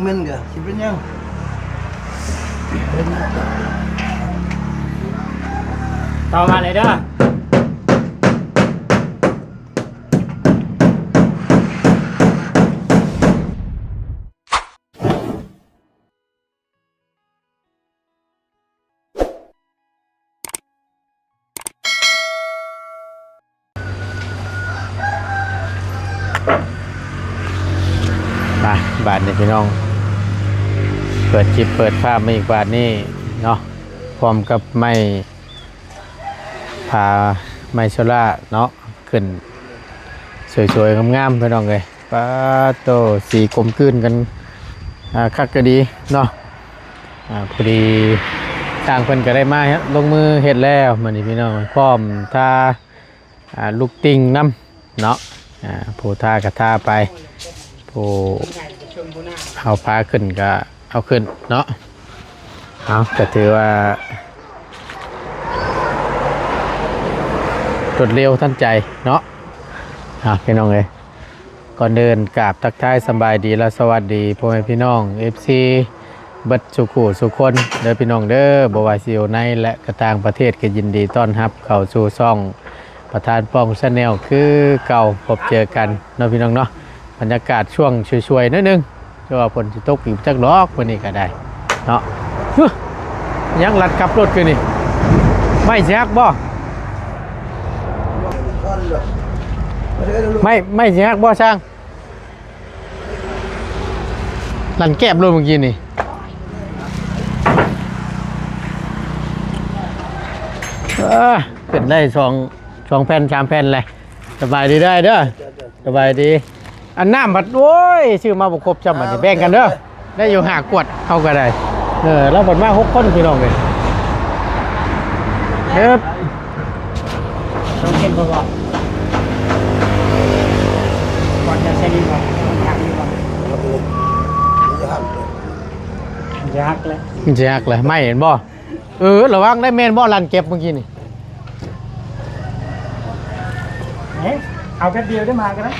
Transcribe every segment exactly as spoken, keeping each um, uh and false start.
มันก็สิเป็นหยัง ต่อมาเลยเด้อ มา บาดนี้พี่น้อง เปิดคลิปเปิดภาพมาอีกบาดนี้เนาะ พร้อมกับไม้ พาไม้โซล่าเนาะ ขึ้น สวยๆ งามๆ พี่น้องเอ้ย ปาโต สีกลมกลืนกัน อ่า คักก็ดีเนาะ อ่า พอดี ช่างเพิ่นก็ได้มาลงมือเฮ็ดแล้ว มื้อนี้พี่น้อง พร้อมทา อ่า ลูกติ่งนำเนาะ อ่า ผู้ทาก็ทาไป ผู้เอาพาขึ้นก็เอาขึ้นเนาะ เอา ก็ถือว่า รวดเร็วทันใจเนาะ อ่ะ พี่น้องเอ้ย ก่อนอื่นกราบทักทายสำบายดีและสวัสดีพ่อแม่พี่น้อง เอฟซี เบิดสุขุสุคนเด้อพี่น้องเด้อ บ่ว่าสิอยู่ในและก็ต่างประเทศก็ยินดีต้อนรับเข้าสู่ช่องประธานป้องแชนแนลคือเก่า พบเจอกันเนาะพี่น้องเนาะ บรรยากาศช่วงสวยๆหน่อยหนึ่ง จะว่าฝนสิตกอยู่จักดอกมื้อนี้ก็ได้เนาะ เฮ้ย ยังลัดกลับรถอยู่นี่ ไม้สิหักบ่ ไม้ ไม้สิหักบ่ช่าง ลันแกบรถเมื่อกี้นี่ เออ ขึ้นได้สอง สองแผ่น สามแผ่นเลย สบายดีได้เด้อ สบายดี อันน้ำบัด โอ้ย ซื้อมาบ่ครบจ้ำบัดนี้ แบ่งกันเด้อ ได้อยู่ห้าขวด เอาก็ได้ เออ แล้วบัดมาหกคนพี่น้องเอ้ย เด้อ ต้องเข้มบ่บ่ ก่อนจะใส่นี่บ่ ต้องถามนี่บ่ มันจะหักเลย มันจะหักเลย ไม่เห็นบ่ เออ ระวังได้แม่นบ่ ลันแก็บเมื่อกี้นี่ เอ๊ะ เอาแป๊บเดียวได้มาก็ได้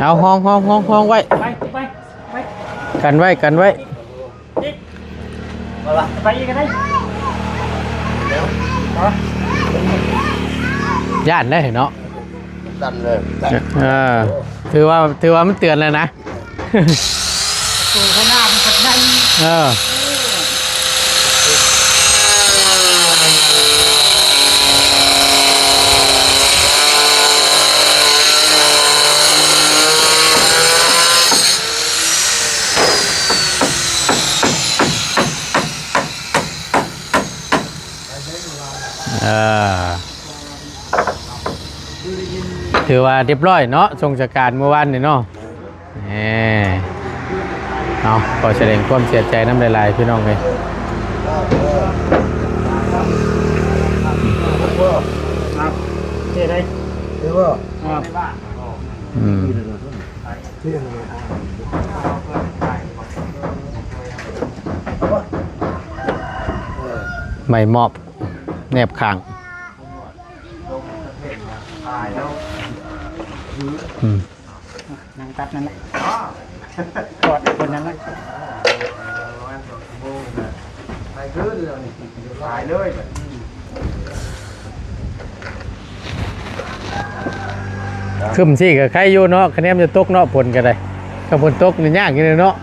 เอา ห้อง ห้อง ห้อง ห้องไว้ ไป ไป ไป กันไว้ กันไว้ อีก ไปอีกก็ได้ ย่านได้เนาะ ดันเลย เออ ถือว่า ถือว่ามันเตือนแล้วนะ ประตูข้างหน้ามันเปิดได้ เออ เออ ถือว่าเรียบร้อยเนาะ ส่งสการเมื่อวานนี่เนาะ แหม เอา ขอแสดงความเสียใจนำหลายๆ พี่น้องเอ้ย ครับ เจ๊ได้ ครับ อืม ไม่มอบ แนบข้าง อืม นั่งตัดนั่นแหละ กอดคนนั้นแหละ ไปเลย ครึ้มสิก็ใครอยู่เนาะ คะแนนจะตกเนาะ ฝนก็ได้ ถ้าฝนตกนี่ยากอยู่เลยเนาะ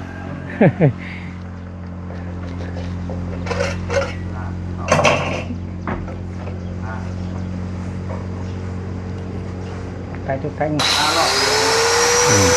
ไปทุกครั้ง อืม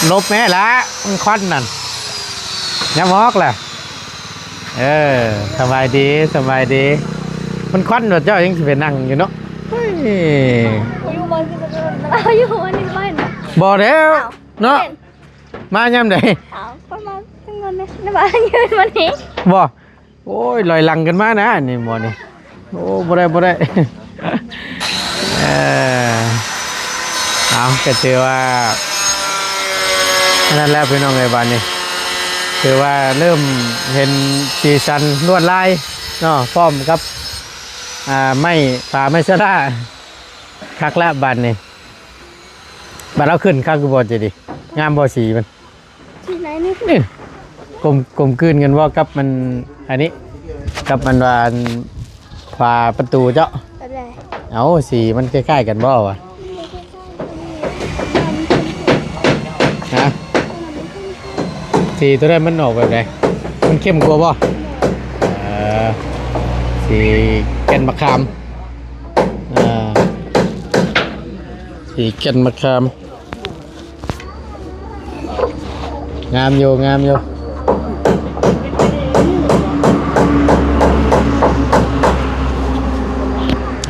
หลบแม่ละ มันควันนั่น อย่ามอกล่ะ เออ สบายดี สบายดี มันควันหนวดเจ้ายังสิไปนั่งอยู่เนาะ เฮ้ย อยู่บนที่จะอยู่บนที่บ้าน บ่แล้ว อ้าว เนาะ เห็น มายามใด อ้าว ประมาณตั้งวันนี้ในบ้านยืนวันนี้ บ่ โอ้ย ลอยหลังกันมานะ นี่หมอนี่ โอ้ บ่ได้ บ่ได้ เออ เอา ก็ถือว่า อันนั้นแล้วพี่น้องเอ้ย บาดนี้ ถือว่าเริ่มเห็นสีสันลวดลายเนาะ พร้อมกับ อ่า ไม้ ผ้าไม้สะดา คักละบาดนี้ บาดเอาขึ้นคักอยู่บ่ จะดี งามบ่สีมัน ที่ไหนนี่ นี่ กลม กลมกลืนกันบ่กับมัน อันนี้ กับมันว่าอันฝาประตูเจ้า แบบไหน เอา สีมันคล้ายๆกันบ่วะ ฮะ สีตัวนั้นมันออกแบบไหน มันเข้มกว่าบ่ เออ สีแก่นมะขาม อ่า สีแก่นมะขาม งามอยู่ งามอยู่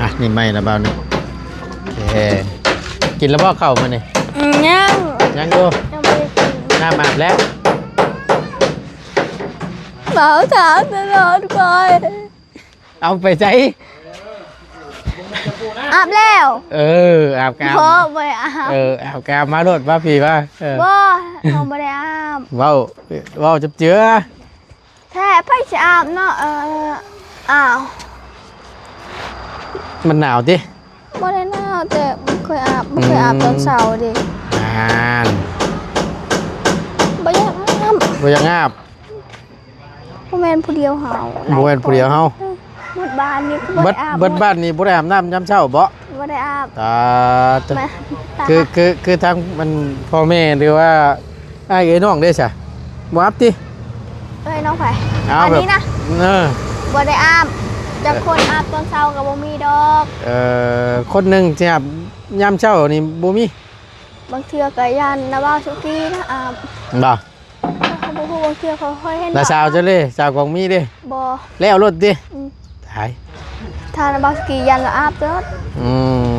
อ่ะ นี่ไม่ละเบาหนึ่ง โอเค กินแล้วบ่เข้ามาเนี่ย อืม ยัง ยังอยู่ ยังไม่ได้กิน น้ำอาบแล้ว เบาถามตลอดไป เอาไปใส่ อาบแล้ว เออ อาบกาม บ่ บ่ได้อาบ เออ อาบกามมาโลด มาพี่มา เออ บ่ เฮาบ่ได้อาบ เว้า เว้าจับเจือ แท้ ไผสิอาบเนาะ เออ อ้าว มันหนาวติ บ่ได้หนาว แต่บ่เคยอาบ บ่เคยอาบ อืม ตอนเช้าเด้ อ่าน บ่อยากอาบ บ่อยากอาบ บ่แม่นผู้เดียวเฮา บ่แม่นผู้เดียวเฮา เออ หมดบ้านนี่คือบ่ เบิด ได้อาบ เบิดบ้านนี่บ่ได้อาบน้ำยามเช้าบ่ บ่ได้อาบ ตา มา คือ คือ คือทางมันพ่อแม่หรือว่าอ้ายเอ้ยน้องเด้ซะ บ่อาบติ เอ้ยน้องไผ เอา อันนี้นะ แบบ เออ บ่ได้อาบ จักคนอาบตอนเช้าก็บ่มีดอก เออ คนหนึ่งสิอาบยามเช้านี่บ่มี บางเทื่อก็ย่านน้าบ่าวสุกี้นะอาบ บ่ เขาบ่ฮู้ บางเทื่อเขาค่อยเห็น แล้วสาวเจ้าเด้ สาวกองมีเด้ บ่ แล้วรถติ อืม ตาย ถ้าน้าบ่าวสุกี้ย่านละอาบเด้อ อืม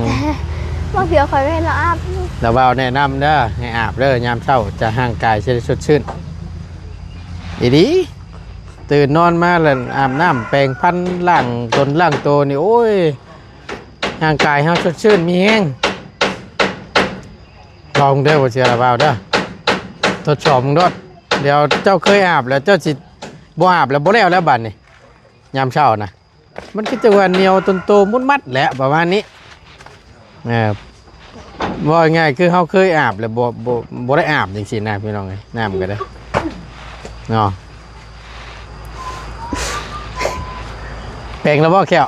บางเทื่อค่อยเห็นละอาบ แล้วบ่าวแนะนำเด้อ ให้อาบเด้อ ยามเช้าจะร่างกายสิได้สดชื่น อีหลี ตื่นนอนมาแล้วอาบน้ำแปรงฟันล้างตนล้างตัวนี่ โอ้ย ร่างกายเฮาสดชื่นมีแฮง ลองเด้อ บ่เชื่อละบ่าวเด้อ ทดสอบมึงโลด เดี๋ยวเจ้าเคยอาบแล้วเจ้าสิบ่อาบแล้วบ่แล้ว แล้วบัดนี้ ยามเช้านะ มันคือจังว่าเหนียวตนโตมุดมัดแหละ ประมาณนี้ เออ ว่าง่ายคือเฮาเคยอาบแล้วบ่ บ่ บ่ได้อาบจังซี่นะพี่น้องเอ้ย น้ำก็ได้ เนาะ แปรงแล้วบ่แข้ว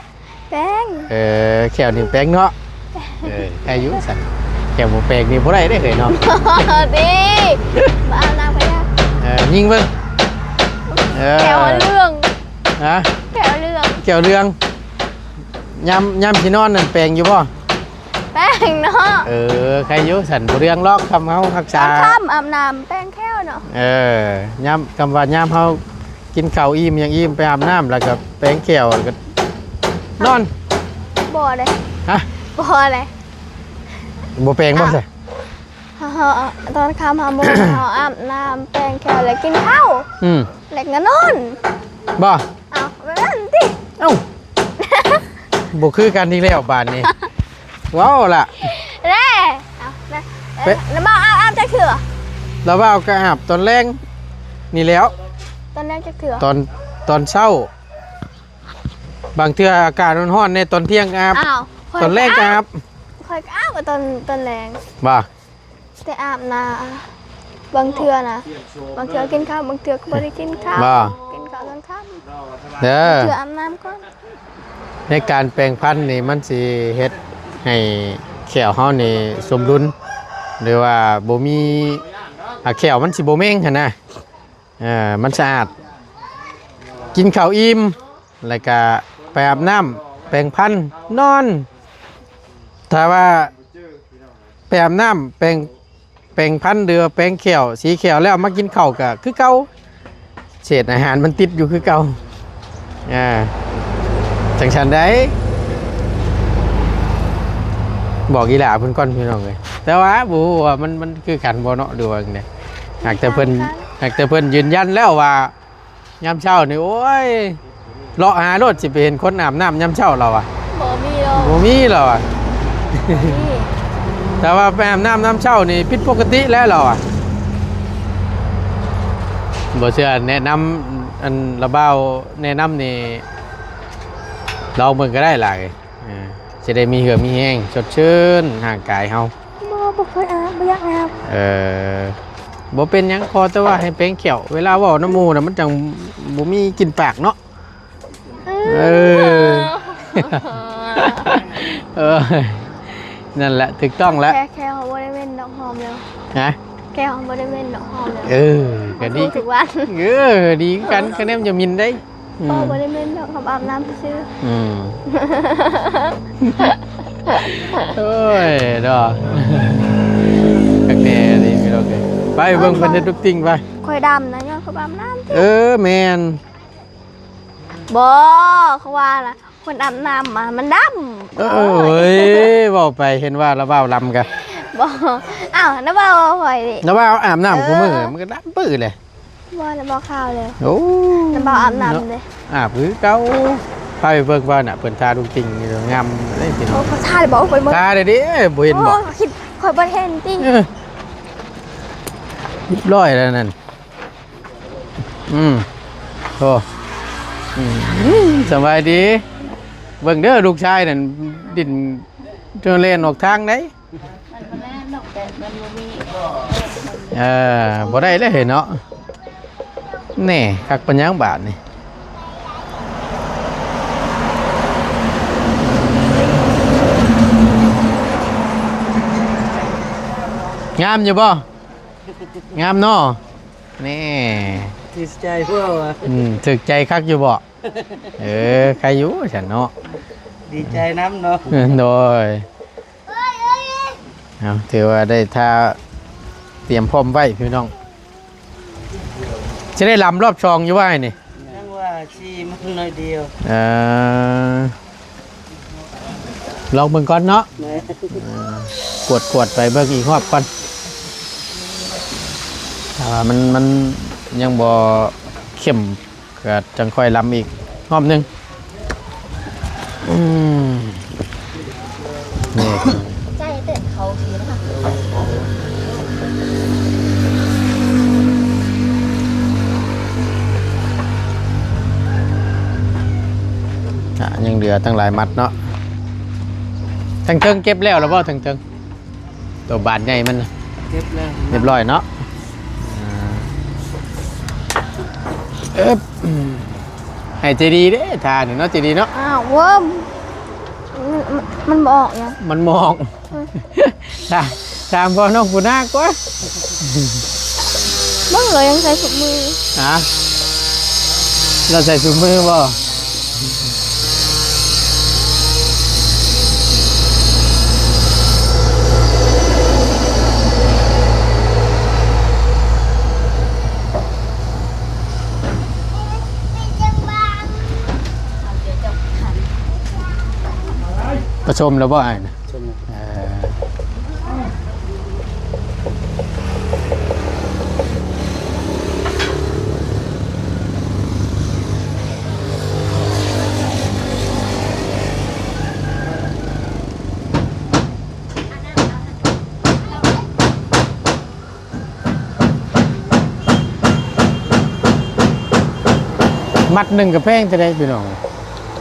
แปรง เออ แข้วนี่แปรงเนาะ เออ อายุสั่น แข้วบ่แปรงนี่บ่ได้เด้อเฮ้ยเนาะ ติ มาอาบน้ำไปยัง เออ ยิงเบิ่ง เออ แข้วเหลือง ฮะ แข้วเหลือง แข้วเหลือง ยาม ยามสินอนนั่นแปรงอยู่บ่ แปรงเนาะ เออ ใครอยู่สั่นบ่เรื่องหรอก คำเฮารักษา ตอนค่ำอาบน้ำแปรงแข้วเนาะ เออ ยาม คำว่ายามเฮากินข้าวอิ่มหยังอิ่มไปอาบน้ำแล้วก็แปรงแข้วแล้วก็นอน บ่เลย ฮะ บ่เลย บ่แปรงบ่ อ่ะ ใช่ เฮา เฮา ตอนค่ำเฮาบ่ เฮาอาบน้ำแปรงแข้วแล้วกินข้าว อืม แล้วก็นอน บ่ เอาแบบนั้นติ เอ้า บ่คือกันอีกแล้วบาดนี้ เว้าล่ะ แน่ เอานะ เป๊ะ แล้วบ่าวอาบ อาบจักเทื่อ แล้วบ่าวก็อาบตอนแลงนี่แหล้ว ตอนแลงจักเทื่อ ตอน ตอนเช้า บางเทื่ออากาศร้อนๆ ในตอนเที่ยงอาบ อ้าว ตอนแลงก็อาบ ข้อยก็อาบตอน ตอนแลง บ่ แต่อาบนะ บางเทื่อนะ บางเทื่อกินข้าว บางเทื่อก็บ่ได้กินข้าว บ่ กินข้าวตอนค่ำ เด้อ เทื่ออาบน้ำก่อน ในการแปรงฟันนี่มันสิเฮ็ดให้แข้วเฮานี่สมดุล หรือว่าบ่มี อ่า แข้วมันสิบ่เหม็นหั้นนะ เออ มันสะอาด กินข้าวอิ่ม แล้วก็ไปอาบน้ำ แปรงฟัน นอน ถ้าว่าไปอาบน้ำ แปรง แปรงฟัน หรือว่าแปรงแข้ว สีแข้วแล้วมากินข้าวก็คือเก่า เศษอาหารมันติดอยู่คือเก่า อ่า จังซั่นได้ บอกอีหล่าเพิ่นก่อนพี่น้องเอ้ย แต่ว่าบ่ฮู้ว่ามัน มันคือกันบ่เนาะ หรือว่าจั่งใด หากแต่เพิ่น หากแต่เพิ่นยืนยันแล้วว่า ยามเช้านี่ โอ้ย เลาะหาโลด สิไปเห็นคนอาบน้ำยามเช้าลาวอะ บ่มีดอก บ่มีลาวอะ บ่มี แต่ว่าไปอาบน้ำยามเช้านี่ผิดปกติแล้วลาวอะ บ่เชื่อแนะนำ อันละบ่าวแนะนำนี่ ลองเบิ่งก็ได้ล่ะ เออ สิได้มีเหื่อมีแฮง สดชื่นร่างกายเฮา บ่ บ่เคยอาบ บ่อยากอาบ เออ บ่เป็นหยัง ขอแต่ว่าให้แปรงแข้ว เวลาเว้านำหมู่น่ะ มันจั่งบ่มีกลิ่นปากเนาะ เออ เออ นั่นแหละ ถูกต้องแล้ว แค่ แค่เขาบ่ได้เหม็นดอกหอมแล้ว ฮะ แค่เขาบ่ได้เหม็นดอกหอมแล้ว เออ ก็ดี เขาสูบทุกวัน เออ ดีคือกัน คะแนนจะมินได้ อืม พ่อบ่ได้เหม็นดอก เขาอาบน้ำซื่อ อืม โอ้ย ดอก คักแน่นี่พี่น้องเอ้ย ไปเบิ่งเพิ่นเฮ็ดทุกสิ่งไป ข่อยดำนะ ย้อนเขาอาบน้ำ เออ แม่น บ่ เขาว่าล่ะ คนอาบน้ำมา มันดำ เอ้ย เว้าไป เห็นว่าละบ่าวลำกะ บ่ อ้าว นะบ่าวข่อยดิ ละบ่าวอาบน้ำคู่มื้อ เออ มันก็ดำปื้อเลย บ่ นะบ่าวขาวเลย โอ้ นะบ่าวอาบน้ำเลย อาบคือเก่า พาไปเบิ่งว่าน่ะ เพิ่นทาลูกติ่งนี่งามเลยพี่น้อง โอ้ เขาทาเลยบอก ไปเบิ่ง ทาเลยดิ บ่เห็นบ่ โอ้ คิด ข่อยบ่เห็นติ เออ เรียบร้อยแล้วนั่น อืม โอ้ อืม สบายดี เบิ่งเด้อ ลูกชายนั่น ดิ้นจนแล่นออกทางได๋ มันบ่แล่นดอก แต่มันบ่มี เออ บ่ได้เลยเนาะ แหน่ คักปานหยังบาดนี่ งามอยู่บ่ งามเนาะ นี่ ถือใจพวกว่ะ อืม ถูกใจคักอยู่บ่ เออ ใครอยู่ฉันเนาะ ดีใจนำเนาะ เออ โดย เอา ถือว่าได้ทาเตรียมพร้อมไว้พี่น้อง จะได้ลำรอบสองอยู่ว่านี่ ยังว่าชีมันหน่อยเดียว เออ ลองเบิ่งก่อนเนาะ แหม เออ กวดๆ ไปเบิ่งอีกรอบก่อน ถ้าว่ามัน มันยังบ่เข้ม ก็จั่งค่อยลำอีกรอบหนึ่ง อืม นี่ ใจเต้นเขาทีนะคะ อ่ะ ยังเหลือตั้งหลายมัดเนาะ ทางเทิงเก็บแล้วหรือเปล่า ทางเทิง ตัวบานใหญ่มันน่ะ เก็บแล้ว เรียบร้อยเนาะ อ่า เอิบ อืม ให้ใจดีเด้ ทานี่เนาะ ใจดีเนาะ อ้าว เวิ้ม มัน มัน มันบ่ออกหยัง มันบ่ออก อืม ถาม ถามพ่อน้องปูนาก่อน เบิ่งเลยยังใส่ถุงมือ ฮะ เราใส่ถุงมือบ่ ผสมแล้วบ่อ้ายนะ ชม เออ มัดหนึ่งก็แพงเท่าใดพี่น้อง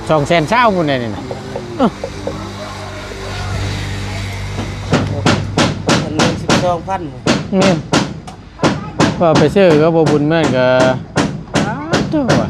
สองแสนซาวพุ้นแหละนี่นะ เออ อันหนึ่งสิบสองพัน แม่น ว่าไปซื้อก็บ่บุญแม่นก็ อ้าว ตัว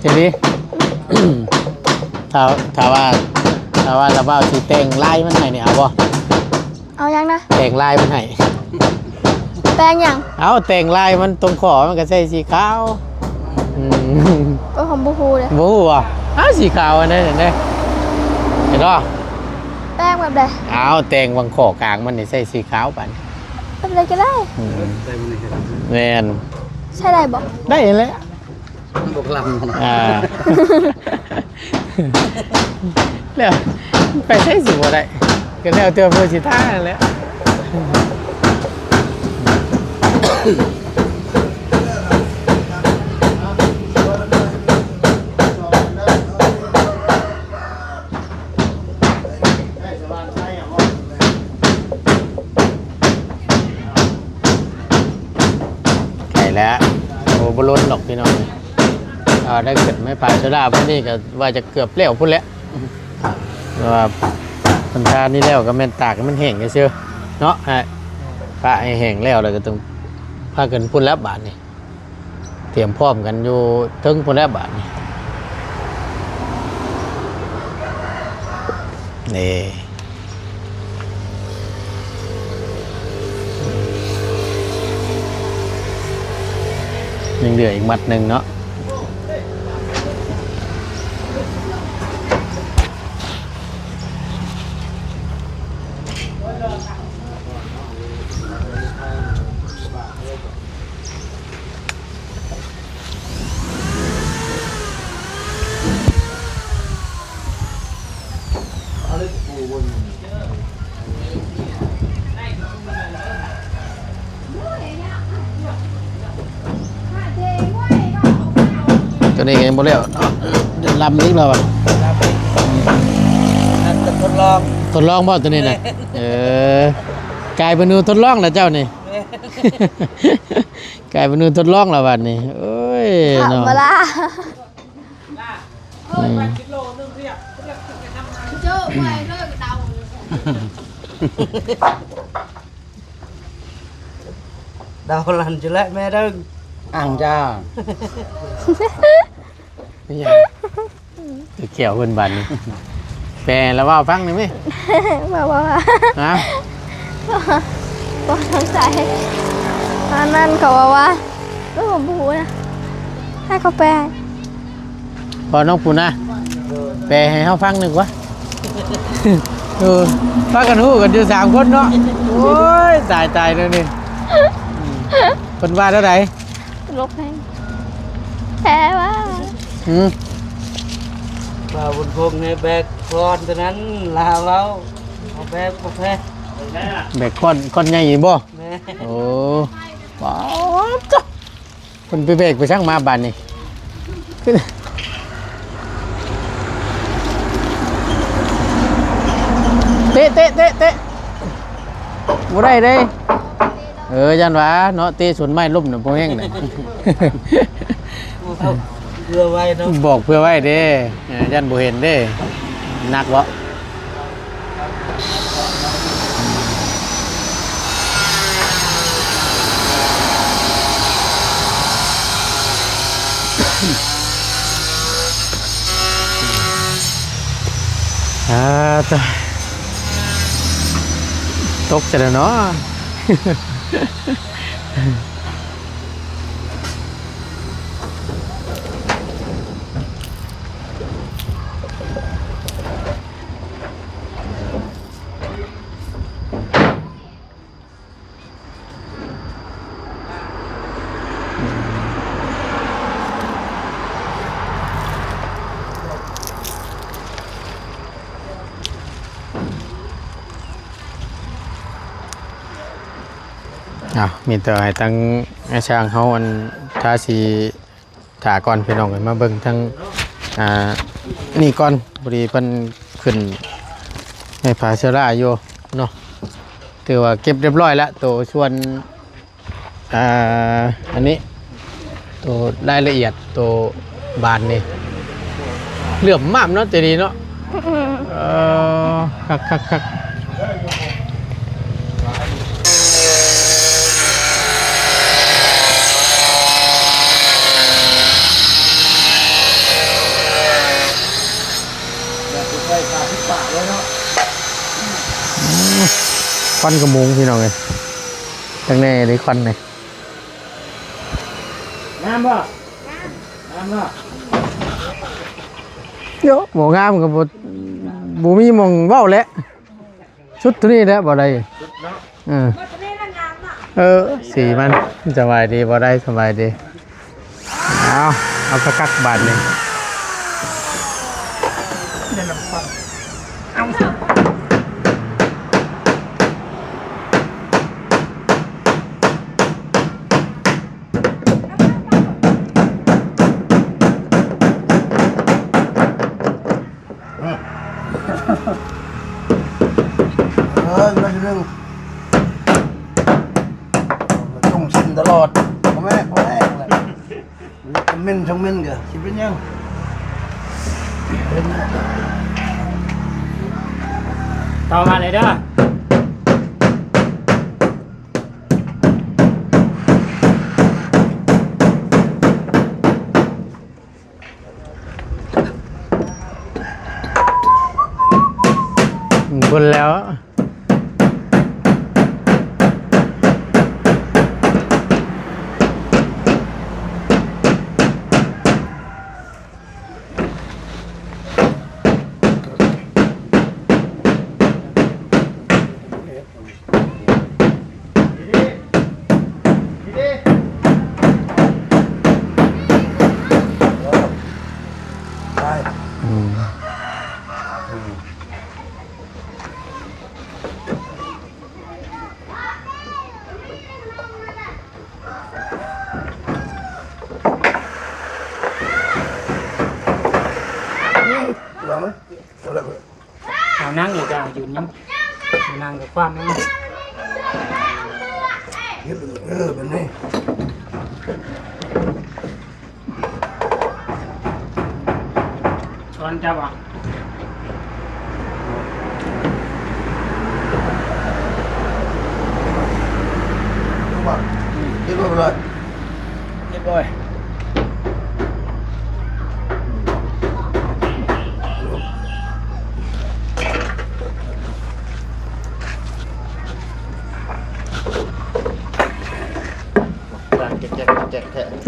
ทีนี้ ถ้า ถ้าว่า ถ้าว่าละบ่าวสิแต่งลายมันให้นี่เอาบ่ เอาหยังนะ แต่งลายมันให้ แปรงหยัง เอาแต่งลายมันตรงขอมันก็ใส่สีขาว อืม โอ้ย ผมบ่ฮู้เลย บ่ฮู้อ่ะ อ้าว สีขาวอันนั้นเห็นไหม เห็นบ่ แปรงแบบใด เอาแต่งบางขอกลางมันนี่ใส่สีขาวปาน แบบใดก็ได้ อืม แม่น ใช่ได้บ่ ได้แหละ มันบ่กลำ อ่า แล้วไปใช้สิบ่ได้ ก็แล้วแต่เพิ่นสิทานั่นแหละ ใกล้แล้ว โอ้ บ่ล้นดอกพี่น้อง อ่า ได้ขึ้นไม้ผาโซดาพวกนี้ก็ว่าจะเกือบแล้วพุ้นแหละ แต่ว่ามันทานี่แล้วก็แม่นตากให้มันแห้งซื่อๆเนาะ ฮะ ปะให้แห้งแล้ว แล้วก็ต้องพาขึ้นพุ้นแล้วบาดนี้ เตรียมพร้อมกันอยู่เทิงพุ้นแล้วบาดนี้ นี่ ยังเหลืออีกมัดหนึ่งเนาะ ตัวนี้ก็ยังบ่แล้วเนาะ เดี๋ยวลำอีกแล้วอะ นั่นก็ทดลอง ทดลองบ่ตัวนี้นะ เออ กลายเป็นหนูทดลองแล้วเจ้านี่ กลายเป็นหนูทดลองแล้วบัดนี้ โอ้ย ธรรมดา เนาะ อืม โจ้ไปเลยเดา เดาลันจุและแม่เด้ง อ่างจ้า นี่ยัง คือเขียวเพิ่นบัดนี้ แปลแล้วเว้าฟังหน่อยไหม บ่ บ่ บ่ ฮะ บ่ บ่สงสัย อันนั้นเขาว่าว่า เออ ผมบ่ฮู้นะ ให้เขาแปล พอน้องปูนะ แปลให้เฮาฟังหน่อยกว่า เออ พากันฮู้กันอยู่สามคนเนาะ โอ้ย ตาย ตายแล้วนี่ เพิ่นว่าเท่าใด ลบให้ แพ้ว่า อืม บ่าวบุญพงษ์ให้แบกค้อนเท่านั้น ลาวเว้า เอาแบกบ่แพ้ แบกค้อน ค้อนใหญ่อยู่บ่ แม่ โอ้ ป๊าดจ้ะ เพิ่นไปแบกไปช่างมาบาดนี่ เตะ เตะ เตะ เตะ บ่ได้เด้ เออ ย่านว่าเนาะ เตะสวนไม้ล้มน่ะบ่แห้งน่ะ เผื่อไว้เนาะ บอกเผื่อไว้เด้ เออ ย่านบ่เห็นเด้ หนักบ่ อ่า ตะ ตกใจแล้วเนาะ อ้าว มีแต่ให้ทั้งไอ้ช่างเฮาอันทาสี ถ่าก่อนพี่น้องเอ้ย มาเบิ่งทั้ง อ่า นี่ก่อน พอดีเพิ่นขึ้นให้ผ้าเชื้อราอยู่เนาะ ถือว่าเก็บเรียบร้อยแล้ว ตัวส่วน อ่า อันนี้ ตัวรายละเอียด ตัวบานนี่ เหลื่อมมากเนาะ ตัวนี้เนาะ เออ คักคักคัก แบบไฟฟ้าที่ปากเลยเนาะ อืม ควันขโมงพี่น้องเอ้ย ข้างในได้ควันเลยงามบ่งามบ่โยบ่งามก็บ่บ่มีหม่องเว้าแหละ ชุดตัวนี้แหละบ่ได้เออเออสีมันสบายดีบ่ได้สบายดีเอาเอาคักๆบาดนี่เออมันเรื่องต้องชิมตลอดพ่อแม่พ่อแม่เลยคอมเมนต์ช่องเมนต์ก็สิเป็นยังเป็นต่อมาเลยเด้อคนแล้วเอานั่งอยู่จ้ะยืนยังนั่งกับความนั่งเออเป็นไงช้อนจับอ่ะเรียบร้อยเรียบร้อย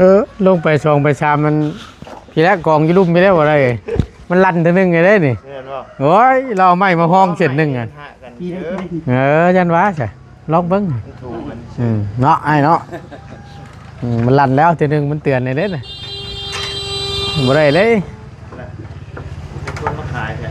เออลงไปสองไปสามมันพี่แรกกองอยู่ลุ่มไปแล้วอะไรมันลั่นตัวหนึ่งไงได้นี่โอ้ยเราไม่มาห้องเส้นหนึ่งอ่ะเออยันวะใช่ลองเบิ้งเนาะไอ้เนาะมันลั่นแล้วทีหนึ่งมันเตือนในเล่นบ่ได้เลยคนมาขายแท้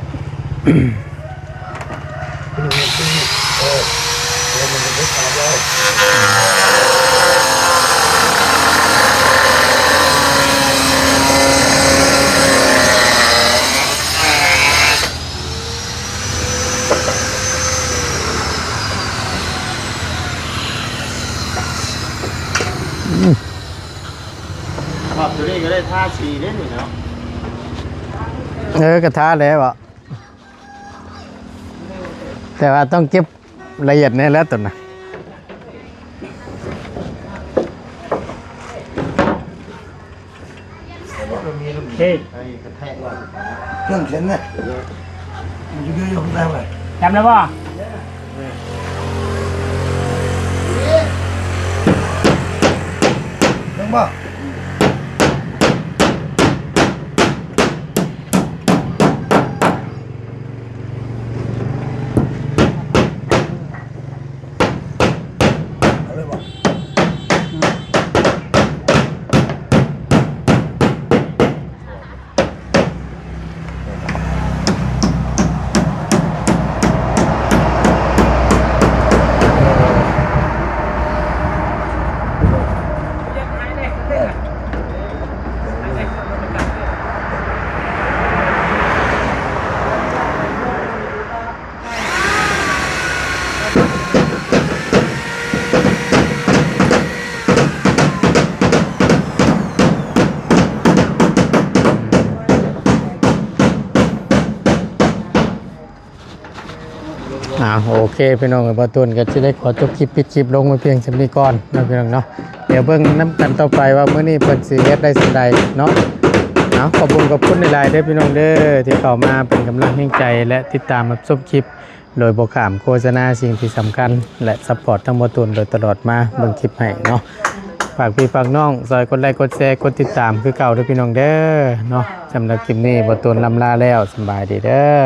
ขอบตัวนี้ก็ได้ท่าสีได้หนิเนาะเออกระทะแล้วอ่ะแต่ว่าต้องเก็บละเอียดแน่แล้วตัวน่ะเฮ้ยเครื่องเขียนเนี่ยมันจะเยอะอยู่ข้างล่างเลยจำได้ป่ะยังป่ะอ่าโอเคพี่น้องบ่าวตูนก็จะได้ขอจบคลิปปิดคลิปลงไว้เพียงเท่านี้ก่อนนะพี่น้องเนาะเดี๋ยวเบิ่งนำกันต่อไปว่ามื้อนี้เพิ่นสิเฮ็ดได้ส่ำใดเนาะเอาขอบคุณขอบคุณหลายๆเด้อพี่น้องเด้อที่เข้ามาเป็นกำลังแฮงใจและติดตามรับชมคลิป โดยบ่ข้ามโฆษณาสิ่งที่สำคัญ และซัพพอร์ตทั้งบ่ตูนโดยตลอดมาเบิ่งคลิปให้เนาะ ฝากพี่ฝากน้องซอยกดไลค์กดแชร์กดติดตามคือเก่าเด้อพี่น้องเด้อเนาะ สำหรับคลิปนี้บ่ตูนลำลาแล้ว สำบายดีเด้อ